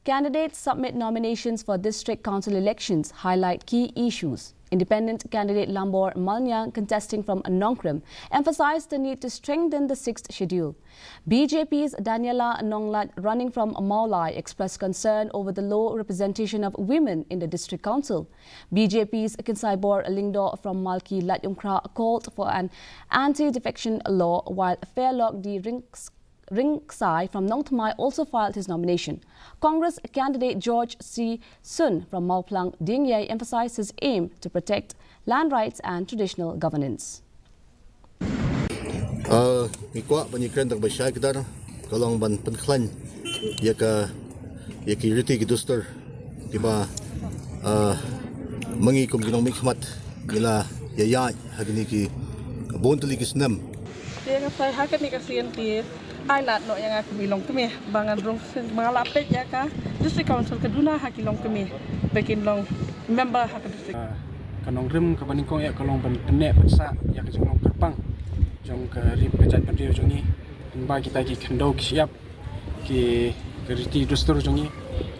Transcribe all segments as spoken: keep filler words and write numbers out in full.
Candidates submit nominations for district council elections, highlight key issues. Independent candidate Lambor Malnyang, contesting from Nongkrem, emphasized the need to strengthen the sixth schedule. B J P's Daniela Nonglait, running from Mawlai, expressed concern over the low representation of women in the district council. B J P's Kynsaibor Lyngdoh from Malki Laitumkhrah called for an anti-defection law, while Fairlok D Rings Ringsai from Nongthymmai also filed his nomination. Congress candidate George C Sun from Mawphlang Diengiei emphasized his aim to protect land rights and traditional governance. Uh, ngi kwah ban ïakren da kaba shai kdar, ka long ban pynkhlaiñ ïa ka, ïa ki riti ki dustur kiba, uh, ma ngi kum ki nongmihkhmat ngi la ïaid ha kine ki bun tylli ki snem. Te nga sa ha kane ka sien te ai lad noh ïa nga kum i longkmie ba ngan rung sien ba nga la peit ïa ka District Council ka duna ha ki longkmie ba kin long member ha ka district. Ka nongrim kaba nyngkong ïa ka long ban pynneh pynsah ïa ka jinglong kyrpang jong ka ri ka jaitbynriew jong ngi, ba kita ki khyndew ki shyiap ki, ka riti dustur jong ngi.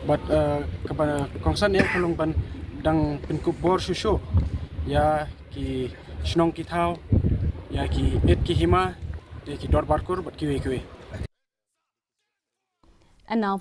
Bad, uh, kaba kongsan ïa ka long ban dang pynkup bor shuh shuh ïa ki shnong ki thaw, ïa ki ïit ki hima, ïa ki dorbar kur bad kiwei kiwei. And now for